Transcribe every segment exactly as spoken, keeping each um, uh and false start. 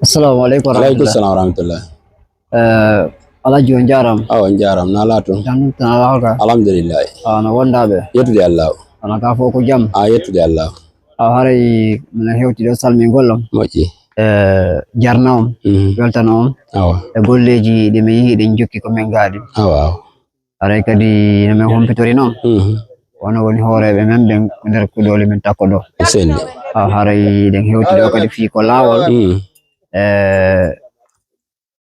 Assalamu aleykum wa Aleykum rahmatullah. Salam wa rahmatullah. Eh, Alhaji, on jaaraama. Awa, on jaaraama. Na laato? Jam tan, alhamdulillah. Alhamdulillah. Ah, no wondaɓe? Yettude Allah. Ana ka fof ko jam? Ah, yettude Allah. Awa, haray minen hewti ɗo salmingol on. Moƴƴi. Eh, jarna on, Mhm. weltana on. Awa. E golleeji ɗi min yihi ɗin jokki ko min gaadi. Awa, awa. Haray kadi no min humpitori noon. Mhm. Wano woni hooreeɓe men ɓen nder kuɗooli min takko ɗo. E selli. Awa, haray ɗen hewti ɗo kadi fii ko laawol. Mhm. Eh,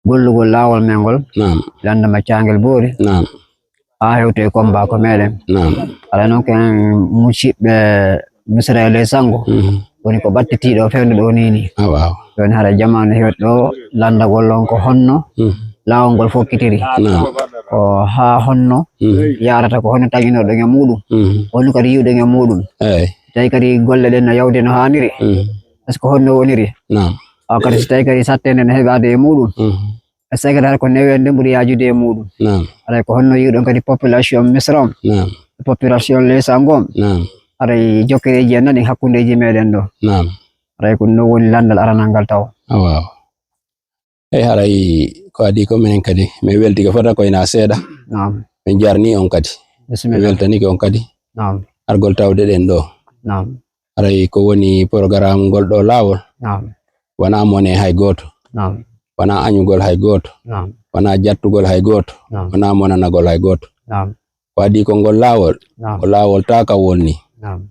gollugol laawol men ngol. Naam. Lanndama caangel boori. Naam. Haa hewto e combat ko meɗen. Naam. Haray noon ko en musidɓe Misra e ley Sanngo. Mhm. Woni ko ɓattitiiɗo fewndo ɗo nii nii. Awa, awa. Jooni haray jamaanu hewti ɗo lanndagol on ko honno Mhm. laawol ngol fokkitiri. Naam. Ko haa honno Mhm. yaarata, ko honno taƴinooɗon e muuɗum. Mhm. Honno kadi yiwɗon e muuɗum. Eey. Tawi kadi golle ɗen no yawde no haaniri. Mhm. Est-ce que honno woniri? Naam. Awa kadi si tawi kadi sattende no heɓaade e muuɗum. Mhm. E secrétaire ko newende ɓuri yaajude e muuɗum. Naam. Haray ko honno yiwɗon kadi population Misra on? Naam. Population ley Sanngo on? Naam. Haray jokkereeji en nani hakkundeeji meɗen ɗo. Naam. Haray ko ɗum ɗo woni lanndal aranal ngal taw. Awa, awa. Eyi, haray ko adii ko minen kadi, min weltike fota ko ina seeɗa. Naam. Min jarni on kadi. Bisimilla. Min weltanike on kadi. Naam. Argol tawde ɗen ɗo. Naam. Haray ko woni programme ngol ɗo laawol. Naam. Wonaa mone hay gooto. Naam. Wonaa añugol hay gooto. Naam. Wonaa jattugol hay gooto. Naam. Wonaa monanagol hay gooto. Naam. Ko adii ko ngol laawol, Naam. ko laawol taakawol ni. Naam.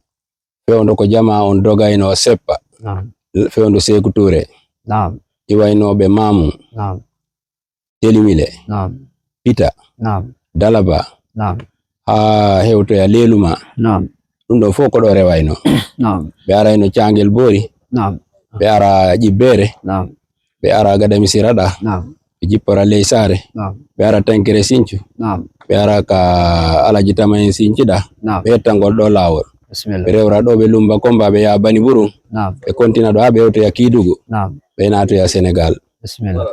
Fewndo ko jamaa on dogaynoo seppa. Naam. Fewndo Seeku Tuure. Naam. Iwaynooɓe Maamu. Naam. Teliwile. Naam. Pita. Naam. Dalaba. Naam. Haa hewtoya Leeluma. Naam. Ɗum ɗo fof ko ɗo rewaynoo. Naam. Ɓe arayno Caangel Boori. Naam. Ɓe ara Ƴibbeere. Naam. Ɓe ara Gadami Siraɗa. Naam. Ɓe jippora Ley Saare. Naam. Ɓe ara Tankere Sincu. Naam. Ɓe ara ka Alaji Tama en Sinciɗa. Naam. Ɓe hettangol ɗo laawol. Bisimilla. Ɓe rewra ɗo, ɓe lumba Komba, ɓe yaha Bani Burun. Naam. Ɓe kontina ɗo haa ɓe hewtoya Kiidugu. Naam. Ɓe naatoya Senegaal. Bisimilla.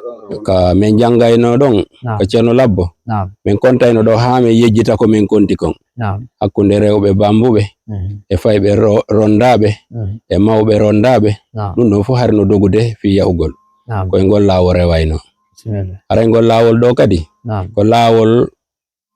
Ka min janngayno ɗon, Naam. ko Ceerno Labbo. Naam. Min kontayno ɗo haa min yejjita ko min konti kon. Naam. Hakkunde rewɓe Bambuɓe, Mhm. e fayɓe ro-, rondaaɓe, Mhm. e mawɓe rondaaɓe. Naam. Ɗum ɗon fof hari no dogude fii yahugol. Naam. Ko e ngol laawol rewaynoo. Bisimilla. Haray ngol laawol ɗo kadi, Naam. ko laawol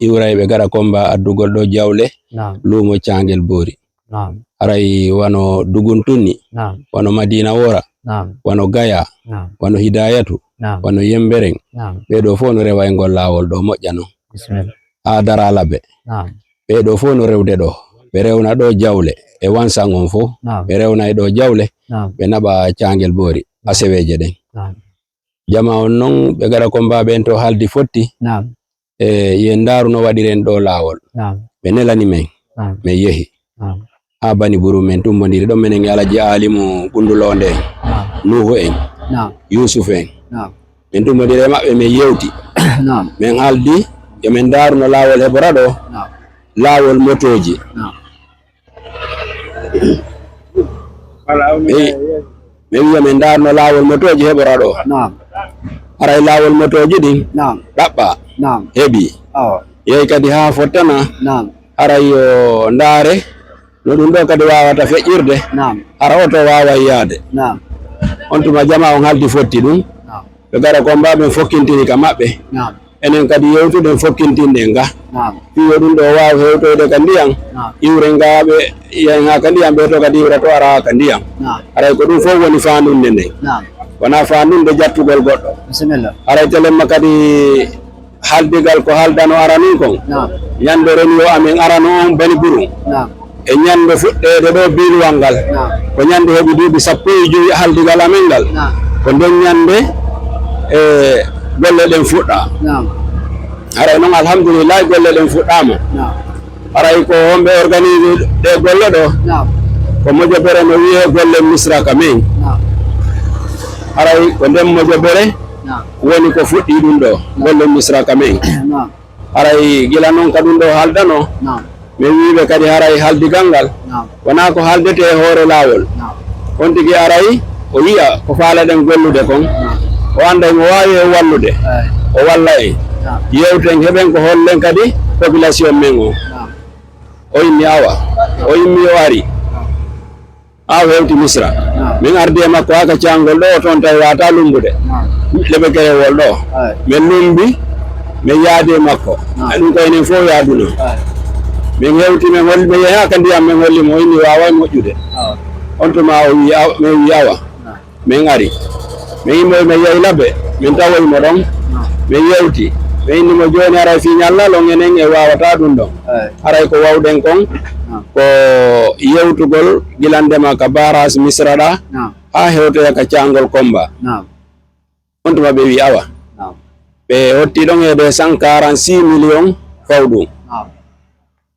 iwrayɓe gaɗa Komba addugol ɗo jawle, Naam. luumo Caangel Boori. Naam. Haray wano Duguntunni, Naam. wano Madiina Wora, Naam. wano Gaya, Naam. wano Hidayatu, Naam. wano Yembereng. Naam. Ɓee ɗo fof no rewa e ngol laawol ɗo moƴƴa non. Bisimilla. Haa Daralabe. Naam. Ɓee ɗo fof no rewde ɗo. Ɓe rewna ɗo jawle. E Wansan on fof. Naam. Ɓe rewna e ɗo jawle. Naam. Ɓe naɓa Caangel Boori. Aseweeje ɗen. Naam. Jama on non, ɓe gaɗa Komba ɓen to haldi fotti. Naam. E, yen ndaaru no waɗiren ɗo laawol. Naam. Ɓe nelani men. Naam. Men yehi. Naam. Haa Bani Buru men tumbondiri ɗon, menen e Alaji Alimu Ɓundu Loonde en. Naam. Nuhu en. Naam. Yusuf en. Naam. Men tumbondiri e maɓɓe, men yewti. Naam. Men haldi, yo men ndaaru no laawol hebora ɗo. Naam. Laawol motooji. Naam. Eyi, ɓe wiya men ndaarno laawol motooji heɓora ɗo. Naam. Haray laawol motooji ɗin Naam. ɗaɓɓa. Naam. Heɓi. Awa. Yehi kadi haa fottana. Naam. Haray yo ndaare no ɗum ɗo kadi waawata feƴƴirde. Naam. Hara oto waaway yaade. Naam. On tuma jama on haldi fotti ɗum. Naam. Ɓe gara Komba ɓen fokkintini ka maɓɓe. Naam. Enen kadi yewtuɗen fokkintinɗen ga. Naam. Fii yo ɗum ɗo waaw hewtoyde ka ndiyam. Naam. Iwre nga ɓe yahen haa ka ndiyam, ɓe to kadi iwra to ara haa ka ndiyam. Naam. Haray ko ɗum fof woni faandunde nden. Naam. Wonaa faandunde jattugol goɗɗo. Bisimilla. Haray telemma kadi haldigal ko haldano ara nun kon. Naam. Ñande reniwo amen arano on Bani Burum. Naam. E ñande fuɗɗeede ɗo biiluwal ngal, Naam. ko ñande heɓi duuɓi sappo e jowi haldigal amen ngal. Naam. Ko nden ñande, e, golle ɗen fuɗɗa. Naam. Haray non, alhamdulillahi, golle ɗen fuɗɗaama. Naam. Haray ko homɓe organise ɗe golle ɗo? Naam. Ko mojobere no wiyee Golle Misra ka men. Naam. Haray ko nden mojobere Naam. woni ko fuɗɗi ɗum ɗo, Naam. Golle Misra ka men. Naam. Haray gila non ka ɗum ɗo haldanoo, Naam. min wiiɓe kadi haray haldigal ngal Naam. wonaa ko haldetee e hoore laawol. Naam. On tigi aray o yi'a ko faalaɗen gollude kon, Naam. o annda himo waawi en wallude, Eey. o walla en. Naam. Yewten, heɓen ko hollen kadi population men o. Naam. O inni awa, o immi o ari. Naam. Haa o hewti Misra. Naam. Min ardi e makko haa ka caangol ɗo, o toon tawi wata lumbude. Naam. Lebe kerewol ɗo. Ay. Min lumbi, min yaadi e makko. Naam. Ay, ɗum ko enen fof yaaduna. Ay. Min hewti, min hol-, min yehi haa ka ndiyam, min holli mo, o inni waaway moƴƴude. Awa. On tuma o wi aw-, min wi awa. Naam. Min ari. Min immoyi, min yehi labbe, min tawoyi mo ɗon. Naam. Min yewti. Min inni mo jooni haray fii ñallal on enen e waawata ɗum ɗon. Ay. Haray ko wawɗen kon, naam, ko yewtugol gila ndema ka baras Misra ɗa, naam, haa hewtoya ka caangol Komba. Naam. On tuma ɓe wi awa. Naam. Ɓe hotti ɗon e des cent quarante-six millions fawɗum. Naam.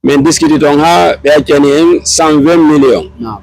Min diskiti ton haa ɓe accani en cent vingt millions. Naam.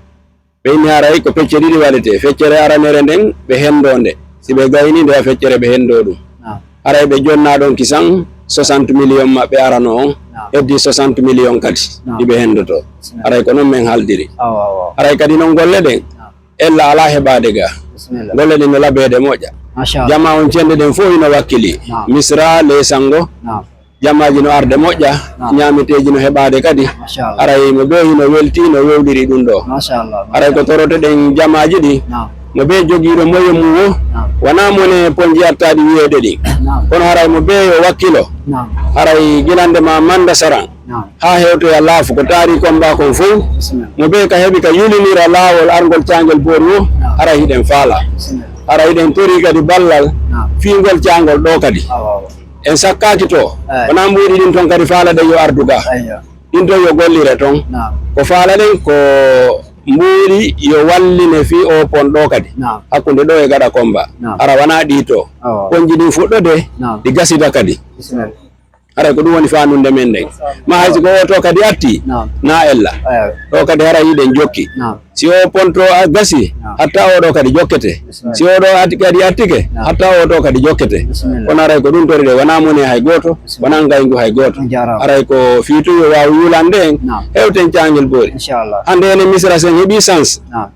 Ɓe inni haray ko pecce ɗiɗi waɗetee. Feccere aranere nden ɓe hendo nde. Si ɓe gayni nde feccere ɓe hendo ɗum. Naam. Haray ɓe jonna ɗon kisan soixante millions maɓɓe arano on. Naam. Heddi soixante millions kadi, naam, ɗi ɓe hendoto. Bismillah. Haray ko non min haldiri. Awa, awa. Haray kadi non golle ɗen. Naam. Ella alaa heɓaade ga. Bismillah. Golle ɗen no labeede moƴƴa. Machallah. Jama on cende ɗen fof ino wakkili. Naam. Misra, Lesango. Naam. Jamaaji no arde moƴƴa, naam, ñaameteeji no heɓaade kadi. Machallah. Haray mo bee hino welti, no wewliri ɗum ɗo. Machallah, machallah. Haray ko toroteɗen jamaaji ɗi, naam, mo bee jogiiɗo moyen mum o, naam, wonaa mone ponji attaɗi wiyeede ɗi. Naam. Kono haray mo bee yo wakkilo. Naam. Haray gila ndema manda saran, naam, haa hewtoya laafu ko taari Komba kon fof. Bismillah. Mo bee ka heɓi ka yulinira laawol arngol caangel boori o, naam, haray hiɗen faala. Bismillah. Haray hiɗen tori kadi ballal, naam, fii ngol caangol ɗo kadi. Awa, awa. En sakkaaki to. Eey. Wonaa mbuuɗi ɗin ton kadi faalaɗen yo ardu ga. Eyyo. Ɗin ton yo gollire ton. Naam. Ko faalaɗen ko mbuuɗi yo walline fii o pon ɗo kadi. Naam. Hakkunde ɗo e gaɗa Komba. Naam. Hara wonaa ɗi to. Awa. Ponji ɗin fuɗɗode, naam, ɗi gasida kadi. Bismillah. Haray ko ɗum woni faandude men ɗen. Ma hay si ko o to kadi atti, naam, na ella. Eey. Ɗo kadi haray hiɗen jokki. Naam. Si o pon to a gasi, naam, hatta o ɗo kadi jokkete. Bismillah. Si o ɗo atti kadi attike, naam, hatta o ɗo kadi jokkete. Bismillah. Kono haray ko ɗum tori ɗe, wonaa mone hay gooto, bismillah, wonaa ngayngu hay gooto. On jaaraama. Haray ko fii tun yo waawu yulande en, naam, hewten caangel boori. Inchallah. Hannde enen Misra sen heɓi sans. Naam.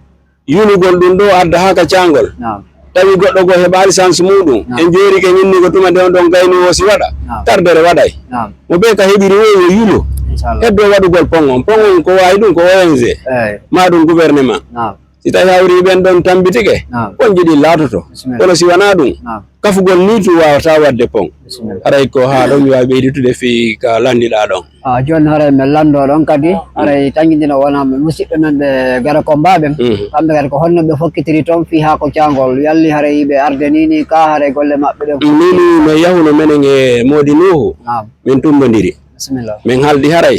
Yulugol ɗum ɗo adda haa ka caangol. Naam. Tawi goɗɗo goo heɓaali sans muuɗum. Naam. En joorike ñinni ko tuma nde on ɗon gaynu o si waɗa. Naam. Tardere waɗay. Naam. Mo bee ka heɓiri o yo yulu. Inchallah. Heddo waɗugol pon on. Pon on ko waawi ɗum ko O N G. Eey. Maa ɗum gouvernement. Naam. Si tawi hawri ɓen ɗon tambitike, naam, ponji ɗin laatoto. Bismillah. Kono si wanaa ɗum, naam, kafugol nii tun waawataa waɗde pon. Bismillah. Haray ko haa ɗon mi waawi ɓeyditude fii ka lanndiɗaa ɗon. Ah, jooni haray men lanndoo ɗon kadi, haray tanjidina wonaa men musidɓe men ɓe Gere Komba ɓen. Mhm. Kamɓe kadi ko honno ɓe fokkitiri toon fii haa ko caangol? Yalli haray ɓe arde nii nii ka haray golle maɓɓe ɗen? Min mi yahuno menen e Moodi Nuuhu. Naam. Min tummbondiri. Bismillah. Min haaldi haray.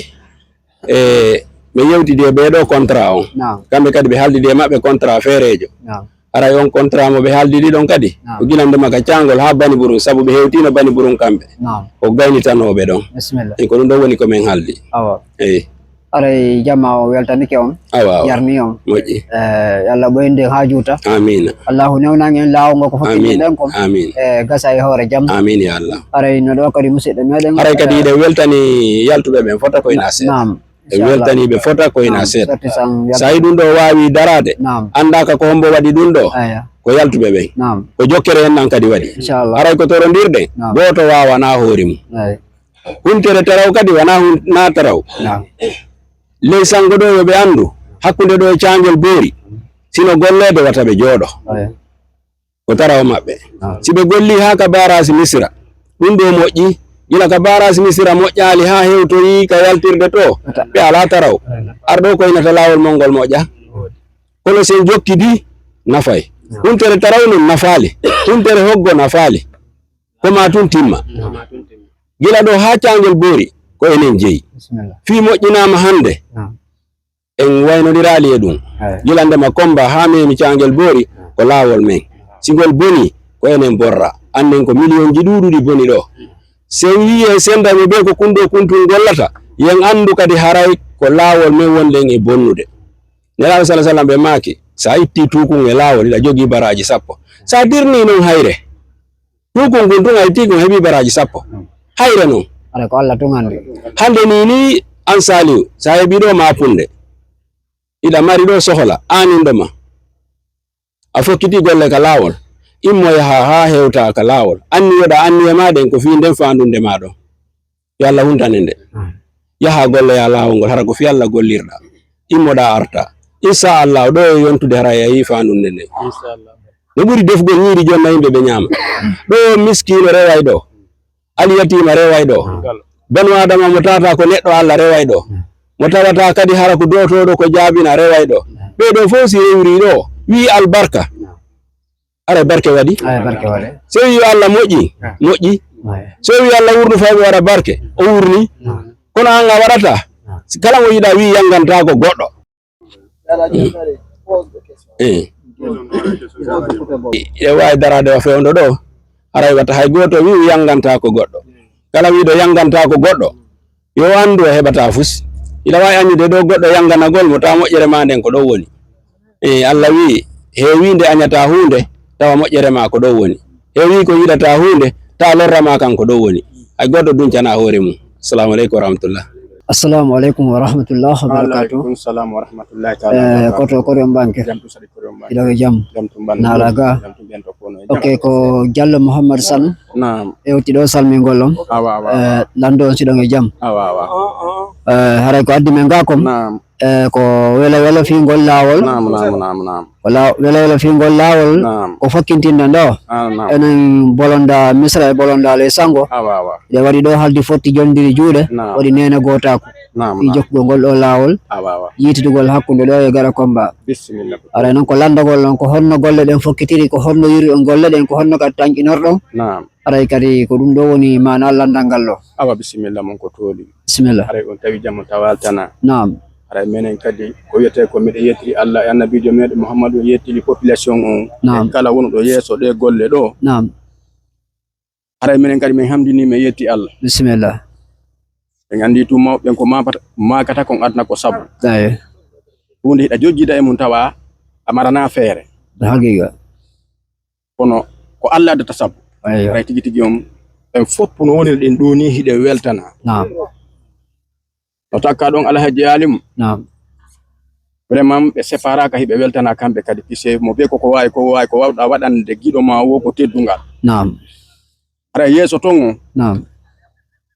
E, ɓe yewtidi e ɓee ɗoo contrat on. Naam. Kamɓe kadi ɓe haaldidi e maɓɓe contrat feereejo. Naam. Haray on contrat mo ɓe haaldidi ɗon kadi, naam, ko gila ndema ka caangol haa Bani Burun, sabu ɓe hewtiino Bani Burun kamɓe. Naam. Ko gaynitanooɓe ɗon. Bisimilla. E ko ɗum ɗon woni ko min haaldi. Awa. Eyi. Haray jama o weltanike on. Awa, awa. Jarni on. Moƴƴi. E, yo Allah ɓoynu en haa juuta. Amiina. Allahu newnan en laawol ngol ko fokkiti, amiin, ɗen kon. Amiin. E, gasa e hoore jam. Amiin ya Allah. Haray no ɗo kadi musidɓe meɗen. Haray kadi, e, hiɗen weltani yaltuɓe ɓen fota ko ina seeɗa. Naam. E, inchallah, weltani ɓe fota ko ina, naam, seeɗa. Sotti san yaltu. So a yi ɗum ɗo waawi daraade, naam, anndaaka ko hombo waɗi ɗum ɗo, aya, ko yaltuɓe ɓen. Naam. Ko jokkere en ɗan kadi waɗi. Inchallah. Haray ko torondirɗen, naam, gooto waawanaa hoore mum. Eyi. Huntere taraw kadi wanaa hun-, na taraw. Naam. Ley sango ɗo yo ɓe anndu, hakkunde ɗo e caangel boori, sino golleede wata ɓe jooɗo. Eyi. Ko taraw maɓɓe. Naam. Si ɓe golli haa ka baaraasi Misira, ɗum ɗo moƴƴi. Gila ka baaraasi Misira moƴƴaali haa hewtoyi ka yaltirde to, wata, ɓe alaa taraw. Eyi. Arɗo ko inata laawol mon ngol moƴƴa. Kono si en jokkidi, nafay. Naam. Huntere taraw non nafaali. Huntere hoggo nafaali. Ko maa tun timma. Naam. Gila ɗo haa caangel boori, ko enen jeyi. Bisimilla. Fii moƴƴinaama hannde. Naam. En waynodiraali e ɗum. Eyi. Gila ndema Komba haa memi caangel boori, ko laawol men. Si ngol bonii, ko enen borra. Annen ko miliyonji ɗuuɗuɗi boni ɗo. Si en wi'i en senda ɓe bee ko kun ɗo kun tun gollata, yo en anndu kadi haray ko laawol men wonɗen e bonnude. Nelaaɗo sala sallam ɓe maaki, so a ittii tuukun e laawol, hiɗa jogii baraaji sappo. So a dirnii non hayre, tuukun kun tun a ittii kun heɓii baraaji sappo. Hayre non. Haray ko Allah tun anndi. Hannde nii nii, an Saaliw, so a heɓii ɗo maapunde, hiɗa mari ɗo sohla, aaninɗo ma. A fokkitii golle ka laawol. Immo yaha haa hewta ka laawol. Anniyoɗa anniye maa ɗen ko fii nden faandunde maa ɗon. Yo Allah huntane nde. Amin. Yaha golloya laawol ngol, hara ko fii Allah gollirɗa. Immoɗa arta. Inchallah, ɗo e yontude hara a yii faandu nde nde. No ɓuri defgol ñiiri jonna yimɓe ɓe ñaama. Ɗo miskiino reway ɗo. Aliyatiima reway ɗo. Banu Adama mo tawata ko neɗɗo Allah reway ɗo. Mo tawata kadi hara ko dootooɗo ko jaabina reway ɗo. Ɓee ɗo fof si rewri ɗo, wii albarka. Aray barke waɗi. Aray barke waɗe. So wii Allah moƴƴi, moƴƴi. So wii Allah wurnu fayɓe waɗa barke, o wurni. Kono an a waɗata. Si kala mo yiɗa wii yangantaako goɗɗo. Eh. Ɗe waawi daraade o fewndo ɗo. Haray wata hay gooto wii yangantaako goɗɗo. Kala wiiɗo yangantaako goɗɗo, yo anndu o heɓata fus. Ina waawi anndude ɗo goɗɗo yanganagol mo, tawa moƴƴere ma nden ko ɗo woni. E Allah wii, heewii nde añata huunde, tawa moƴƴere ma ko ɗo woni. Heewii ko yiɗata huunde, tawa lorra ma kan ko ɗo woni. Hay goɗɗo duncana hoore mum. Assalamu aleykum wa rahmatullah. Assalamu aleykum wa rahmatullah wa barakatuh. Aleykum salam wa rahmatullahi taala wa barakatuh. Koto koto on banke. Jam to saɗi koto on banke. Iɗo e jam. Jam to banke. Naala ga. Jam to ɓen to kono e jam. Ok, ko Jallo Mouhammad Sall. Naam. Ewti ɗo salmingol on. Awa, awa, awa. Eh, lanndo on siɗon e jam. Awa, awa. Eh, haray ko addi men ga kon. Naam. Eh, ko welo welo fii ngol laawol. Naam, naam, naam, naam. Ko la-, welo welo fii ngol laawol. Naam. Ko fokkintinɗen ɗo. Ah, naam. Enen bolonda Misra e bolonda ley Sango. Awa, awa. Ɗe waɗi ɗo haldi fotti jondiri juuɗe. Naam. Waɗi neene gootaaku. Naam, fii naam. Jokkugol ngol ɗo laawol. Awa, awa. Yiitidugol hakkunde ɗo e Gara Komba. Bisimilla. Aray noon ko lanndagol on, ko honno golle ɗen fokkitiri, ko honno yuri on golle ɗen, ko honno kadi tanƴinorɗon. Naam. Aray kadi ko ɗum ɗo woni maana lanndal ngal ɗo. Awa, bisimilla mon ko tooli. Bisimilla. Aray on tawi jam on tawa altana. Naam. Aray menen kadi ko wiyetee ko miɗo yettiri Allah e annabiijo meɗen Muhammadu, yettiri population on. Naam. E kala wonuɗo yeeso ɗe golle ɗo. Naam. Aray menen kadi min hamdini, min yetti Allah. Bisimilla. Ɓen anndi tun mawɓe ɓen ko maakata, maakata kon aduna ko sabu. Eey. Huunde hiɗa jojjida e mum tawa a marana feere. Haqiiqa. Kono ko Allah addata sabu. Eey. Aray tigi tigi on, en fof no woniri ɗen ɗo ni hiɗe weltana. Naam. No takka ɗon Alhaji Alim. Naam. Vraiment ɓe sefaraaka hiɓe weltana kamɓe kadi, pise mo be ko ko waawi, ko waawi, ko waawɗa waɗande giɗo ma wo ko teddungal. Naam. Haray yeeso ton o. Naam.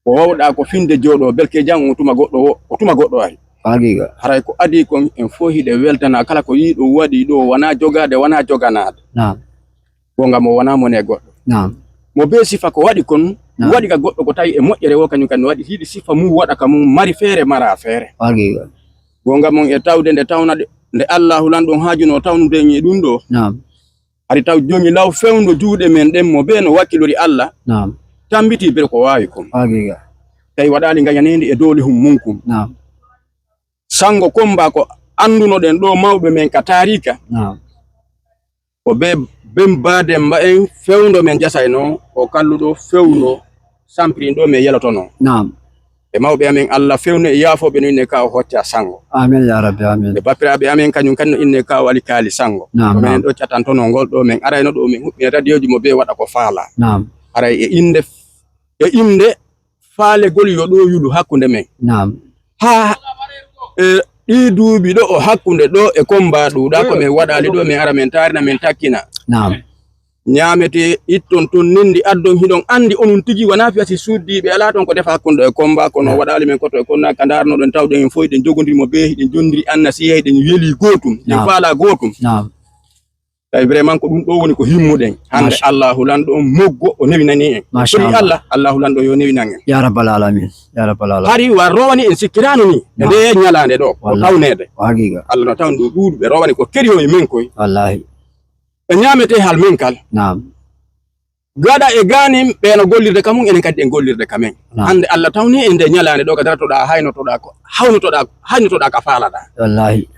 Ko waawɗa ko finde jooɗo, belke jam o tuma goɗɗo o, o tuma goɗɗo ari. Haqiiqa. Haray ko adii kon en fof hiɗe weltana kala ko yiiɗo waɗi ɗo, wona jogaade, wona joganaade. Naam. Goonga mo wona mone goɗɗo. Naam. Mo be sifa ko waɗi kon, naam, waɗi ka goɗɗo ko tawi e moƴƴere wo kañum kadi no waɗi hiɗi sifa mum waɗa ka mum mari feere mara feere. Haqiiqa. Goonga mon e tawde nde tawna ɗe, nde Allahu lan ɗon haajuno tawnude en e ɗum ɗo. Naam. Hari taw joomi law fewndo juuɗe men ɗen mo be no wakkilori Allah. Naam. Tambiti bere ko waawi kon. Haqiiqa. Tawi waɗaali ngañaneende e doole hum mum kum. Naam. Sango Komba ko anndunoɗen ɗo mawɓe men ka taarika. Naam. Ko be ben baade mba en fewndo men jasayno, o kalluɗo fewndo sampirin ɗo men yelotono. Naam. E mawɓe amen Allah fewndo e yaafooɓe no inne ka o hocca sango. Amin ya rabbi, amin. E bappiraaɓe amen kañum kan no inne ka o alikaali sango. Naam, ko menen naam. Ɗo catantono ngol ɗo men arayno ɗo men huɓɓina radioji mo be waɗa ko faala. Naam. Aray e innde, e innde faalegol yo ɗo yulu hakkunde men. Naam. Haa, e, ɗii duuɓi ɗo o hakkunde ɗo e Komba ɗuuɗa ko men waɗaali ɗo, men ara men taarina, men takkina. Naam. Ñaamete itton ton nindi addon hiɗon anndi onon tigi wonaa fiya si suddiiɓe alaa ton ko defa hakkunde e Komba, kono waɗaali men koto e konna ka ndaarnoɗon tawɗen en fof eɗen jogondiri mo bee hiɗen jondiri annasiya, hiɗen weli gootum, hiɗen faala gootum. Naam. Tawi vraiment ko ɗum ɗo woni ko himmuɗen. Hannde machallah. Allahu lanɗo on moggo o newinani en. Machallah. Koni Allah, Allahu lanɗo yo newinan en. Ya rabbal alamin. Ya rabbal alamin. Hari wa rowani en sikkirano ni. E nde ñalaande ɗo, ko tawneede. Ko haqiqa. Allah no tawni ɗo ɗuuɗuɓe rowani ko keriyo e men koy. Wallahi. E ñaamete hal men kal. Naam. Gaɗa e gaanim ɓe no gollirde ka mum, enen kadi en gollirde ka men. Naam. Hannde Allah tawni en nde ñalaande ɗo ka daratoɗa haynotoɗa ko, hawnotoɗa, haynotoɗa ka faalaɗa. Wallahi.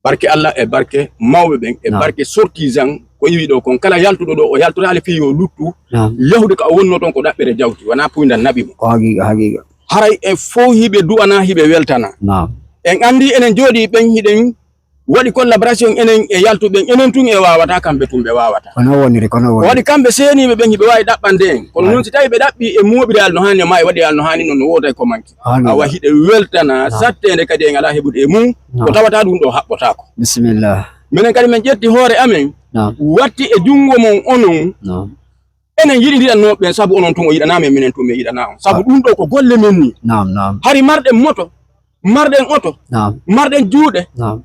Barke Allah e barke mawɓe ɓen e barke sortisan ko iwi ɗo kon. Kala yaltuɗo ɗo, o yaltoraali fii yo luttu. Naam. Yahude ka o wonno ton ko ɗaɓɓere jawti, wona puyndan naɓi mo. Ko haqiqa, haqiqa. Haray e fow hiɓe du'ana, hiɓe weltana. Naam. En anndi enen jooɗi ɓen hiɗen waɗi collaboration enen e yaltuɓe ɓen, enen tun e wawata, kamɓe tun ɓe wawata. Kono woniri, kono woniri. Waɗi kamɓe seeniiɓe ɓen hiɓe waawi ɗaɓɓande en. Kono non si tawi ɓe ɗaɓɓi e mooɓiraali no haani, ma e waɗiraali no haani non, no woota e ko manki. Awa hiɗe weltana satteende kadi en alaa heɓude e mum, ko tawata ɗum ɗo haɓɓotaako. Bisimilla. Minen kadi min ƴetti hoore amen, watti e junngo mon onon. Enen yiɗindiranno ɓen sabu onon tun o yiɗanaa men, minen tun min yiɗanaa on. Sabu ɗum ɗo ko golle men ni. Naam, naam. Hari marɗen moto, marɗen oto, marɗen juuɗe. Naam.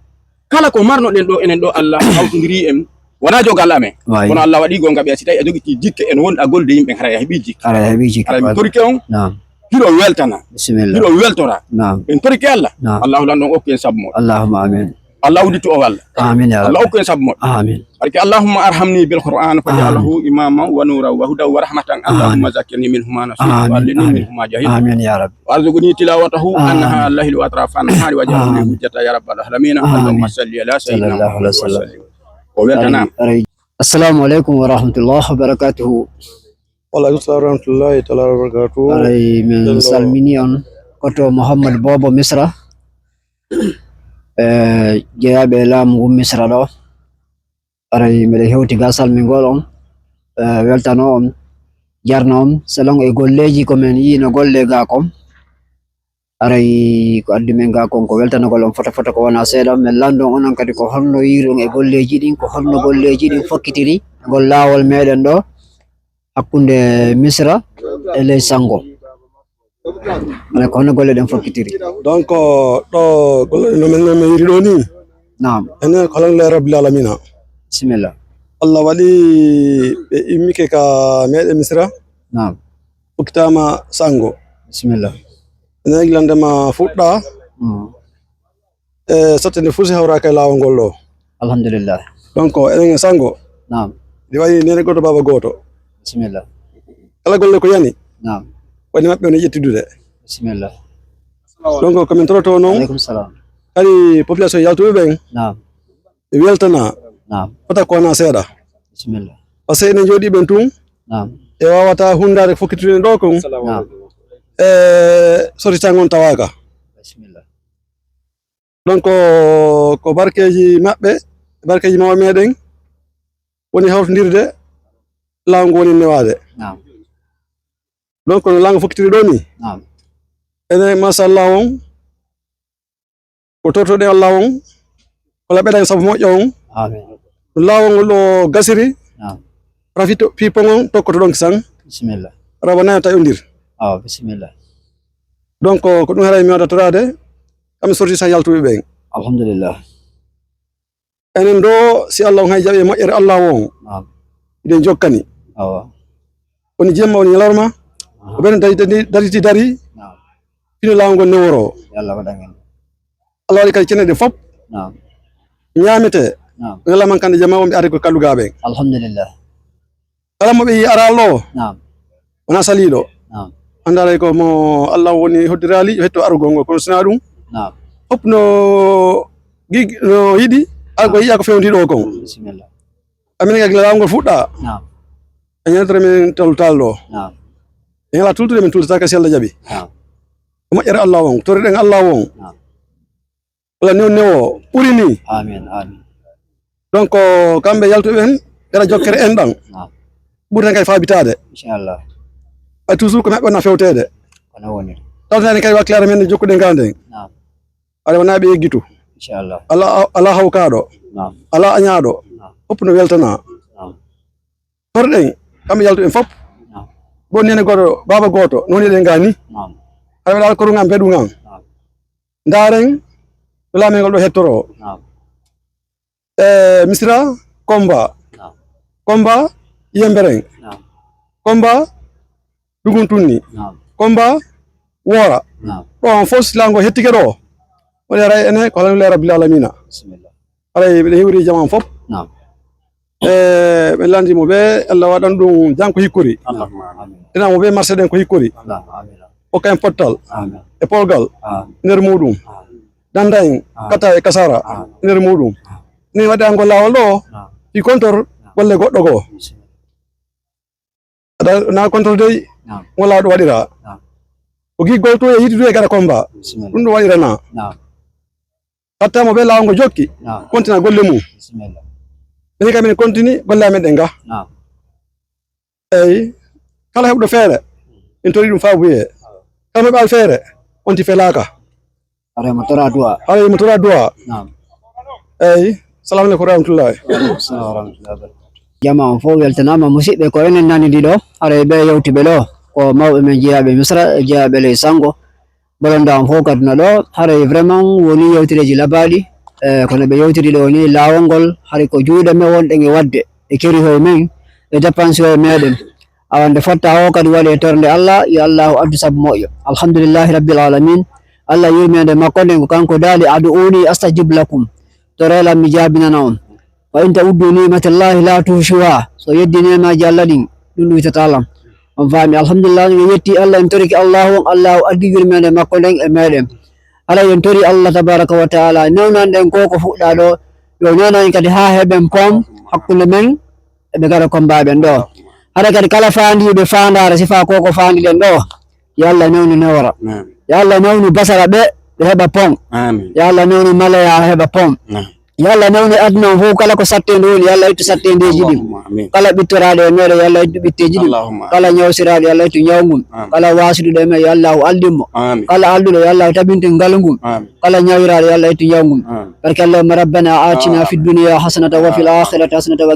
Kala ko marnoɗen ɗo, enen ɗo, Allah hawtindiri en, wonaa jogal amen. Waay. Kono Allah waɗi goonga ɓeya, si tawi a jogitii jikke, en wonɗa golde yimɓe, haray a heɓii jikke. Haray a heɓii jikke, haray mi torike on. Naam. Hiɗo weltana. Bisimilla. Hiɗo weltora. Naam. En torike Allah. Naam. Allahu lanɗo on okku en sabu moɗon. Allahumma amin. Allah udditu o walla. Amin ya Allah Rabbi. Okku en sabu moɗon. Amin. Barke Allahumma arhamni bil Qur'an faj'alhu imama wa nura wa huda wa rahmatan. Amin. Allahumma zakkirni minhu ma nasitu wa allimni minhu ma jahiltu. Amin ya Rabbi. Warzuqni tilawatahu anha al-layli wa atrafa an-nahari waj'alhu li hujjata ya rabbal alamin. Amin. Allahumma salli ala sayyidina Muhammad wa sallim. Ko weltanama. Aray, aray. Assalamu alaikum wa rahmatullahi wa barakatuhu. Wa alaikum salam wa rahmatullahi ta'ala wa barakatuhu. Aray, min salmini on. Koto Muhammad Bobo Misra. E jeyaaɓe e laamu ngu Misra ɗo. Aray, miɗo hewti ga salmingol on, e weltano on, jarno on, selon e golleeji ko min yiino golle ga kon. Aray, ko addi min ga kon ko weltanogol on foto foto ko wona seeɗa, min lanndon onon kadi ko holno yiiruɗon e golleeji ɗin, ko holno golleeji ɗin fokkitiri ngol laawol meɗen ɗo hakkunde Misra e ley Sanngo. Aray, ko honno golle ɗen fokkitiri? Donc, ɗo golle ɗen no men, no men yiri ɗo ni. Naam. Enen ko alhamdulillahi rabbil alamina. Bisimilla. Allah waɗi ɓe immike ka meɗen Misra. Naam. Ukkitama Sanngo. Bisimilla. Enen gila ndema fuɗɗa. Mm. E satte nde fusi hawraka e laawol ngol ɗo. Alhamdulillah. Donc, enen e Sanngo. Naam. Ɗi waɗi nene gooto, baaba gooto. Bisimilla. Kala golle ko yani. Naam. Woni maɓɓe no ƴettudude. Bisimilla. Donc, ko min toroto noon. Aleykum salam. Kadi population yaltuɓe ɓen. Naam. Ɓe weltana. Naam. Fota ko wona seeɗa. Bisimilla. Par ce que enen jooɗi ɓen tun. Naam. E wawata hundaade fokkitiri ɗo kon. Naam. E sorti tan on tawaka. Bisimilla. Donc, ko, ko barkeeji maɓɓe, barkeeji mawɓe meɗen woni hawtindirde, laawol ngol woni newaade. Naam. Donc, no laawol ngol fokkitiri ɗo ni. Naam. Enen, machallah on, ko tortoɗen Allah on, ko laɓɓeɗen sabu moƴƴo on. Amin. No laawol ngol ɗo gasiri, naam, rafito pipo ngon tokkoto ɗon kisan. Bisimilla. Rawa nana tawi ondir. Awa, bisimilla. Donc, ko ɗum haray mi waɗa toraade, kam sorti sa yaltuɓe ɓen. Alhamdulillah. Enen ɗo, si Allah on hay jaɓi e moƴƴere Allah on, naam, eɗen jokkani. Awa. Woni jemma, woni ñalawma, aha, ko ɓen dari, dari, dariti dari, naam, fino laawol ngol neworo. Yo Allah waɗan en. Allah waɗi kadi cene ɗe fof, naam, ñaamete. Naam. Wela man kande jama on ɓe ari ko kalluga ɓen. Alhamdulillah. Kala mo ɓe yi aral ɗo, naam, wona saliiɗo. Naam. Annda alay ko mo Allah woni hoddirali, yo hetto arugol ngol, kono sina ɗum, naam, fof no gig-, no yiɗi, ala ko yiya ko fewndi ɗo kon. Bisimilla. Amin ka gila laawol ngol fuɗɗa. Naam. A ñaantere men toltal ɗo. Naam. En ala tultude men tultata ka si Allah jaɓi. Naam. Ko moƴƴere Allah on, toriɗen Allah on. Naam. Wala new newo ɓuri ni. Amin, amin. Donc, kamɓe yaltuɓe ɓen, ɓeɗa jokkere en ɗan. Naam. Ɓurten kay faabitaade. Inchallah. Ay toujours ko maɓɓe wona fewteede. Kono woni. Tawtani kay wakkilare men jokkuɗen ganden. Naam. Aɗa wona ɓe yeggitu. Inchallah. Ala, ala hawkaɗo. Naam. Ala añaɗo. Naam. Fof no weltana. Naam. Torɗen, kamɓe yaltuɓen fof. Naam. Ɗon nene goto, baba goto, no woni ɗen gani. Naam. Aɗa waɗa alkoru ngam beɗu ngam. Naam. Ndaren, no laamel ngol ɗo hettoro. Naam. E Misira, Komba. Naam. Komba, Yembereng. Naam. Komba, Dugun Tunni. Naam. Komba, Wora. Naam. Ɗo on fof si lango hettike ɗo. Woni ara ene ko alhamdulillahi rabbil alamina. Bisimilla. Aray, ɓe hiwri jaman fof. Naam. E, ɓe lanndi mo ɓe, Allah waɗan ɗum jam ko hikkori. Allahumma amin. Ina mo ɓe marché ɗen ko hikkori. Allahumma amin. Hokka en pottal. Amin. E polgal. Amin. Nder muɗum. Amin. Danda en. Amin. Kata e kasara. Amin. Nder muɗum. Amin. Ni waɗi angol laawol ɗo. Amin. Fi kontor. Amin. Golle goɗɗo goo. Bisimilla. Aɗa, na kontor dey. Naam. Ngol laawol ɗo waɗira. Naam. Ko giggol to e yiɗi to e gara Komba. Bisimilla. Ɗum ɗo waɗira na. Naam. Hatta mo ɓe laawol ngo jokki, naam, kontina golle mum. Bisimilla. Minen kam, minen kontini golle amen ɗen ga. Naam. Eyi, kala heɓɗo feere, en tori ɗum faabuye. Kala mo ɓe al feere, on ti felaaka. Haray mo tora du'a. Haray mo tora du'a. Naam. Eyi, salamu aleykum wa rahmatullahi. Wa aleykum salam wa rahmatullahi wa barakatuh. Jama on fof weltanaama, musidɓe, ko enen nani ɗiɗo. Haray ɓe yewti ɓe ɗo, ko mawɓe men jeyaaɓe Misra, jeyaaɓe ley Sanngo. Bolonda on fof kadi no ɗo, haray vraiment woni yewtereeji labaaɗi, E kono ɓe yewtiri ɗo ni, laawol ngol hari ko juuɗe men wonɗen e waɗde, e kerihoye men, e dépense hoye meɗen. Awa nde fotta o kadi waɗi e tornde Allah, yo Allahu addu sabu moƴƴo. Alhamdulillahi rabbil alamin. Allah yurmede makko nden ko kanko daali, "Adu'uni astajib lakum." Torolam mi jaabinana on. "Wa in ta'uddu ni'matallahi la tuhsuha." So yeddi nemaji Allah ɗin, ɗum ɗuytata lam. On faami, alhamdulillah, mi yetti Allah, en toriki Allahu on, Allahu addi yurmede makko nden e meɗen. Haray en tori Allah tabaraka wa taala, newnan ɗen ko ko fuɗɗa ɗo, yo newnan en kadi ha heɓen pom hakkunde men e ɓe gara kombaɓen ɗo. Haray kadi kala faandiɓe faandare sifa ko ko faandiɗen ɗo, yo Allah newnu newra. Amin. Yo Allah newnu basara ɓe, ɓe heɓa pom. Amin. Yo Allah newnu maleya heɓa pom. Amin. Yo Allah newnu aduna on fof kala ko satte ndu woni, yo Allah ittu sattendeji ɗin. Allahumma amin. Kala ɓittoraɗo e meɗen, yo Allah ittu ɓitteji ɗin. Allahumma amin. Kala ñawsiraɗo, yo Allah ittu ñawgum. Amin. Kala wasuɗo e men, yo Allah aldin mo. Amin. Kala alɗuɗo, yo Allah tabintin ngalgum. Amin. Kala ñawiraɗo, yo Allah ittu ñawgum. Amin. Barke Allahumma rabbana atina fid dunya hasanatan wa fil akhirati hasanatan wa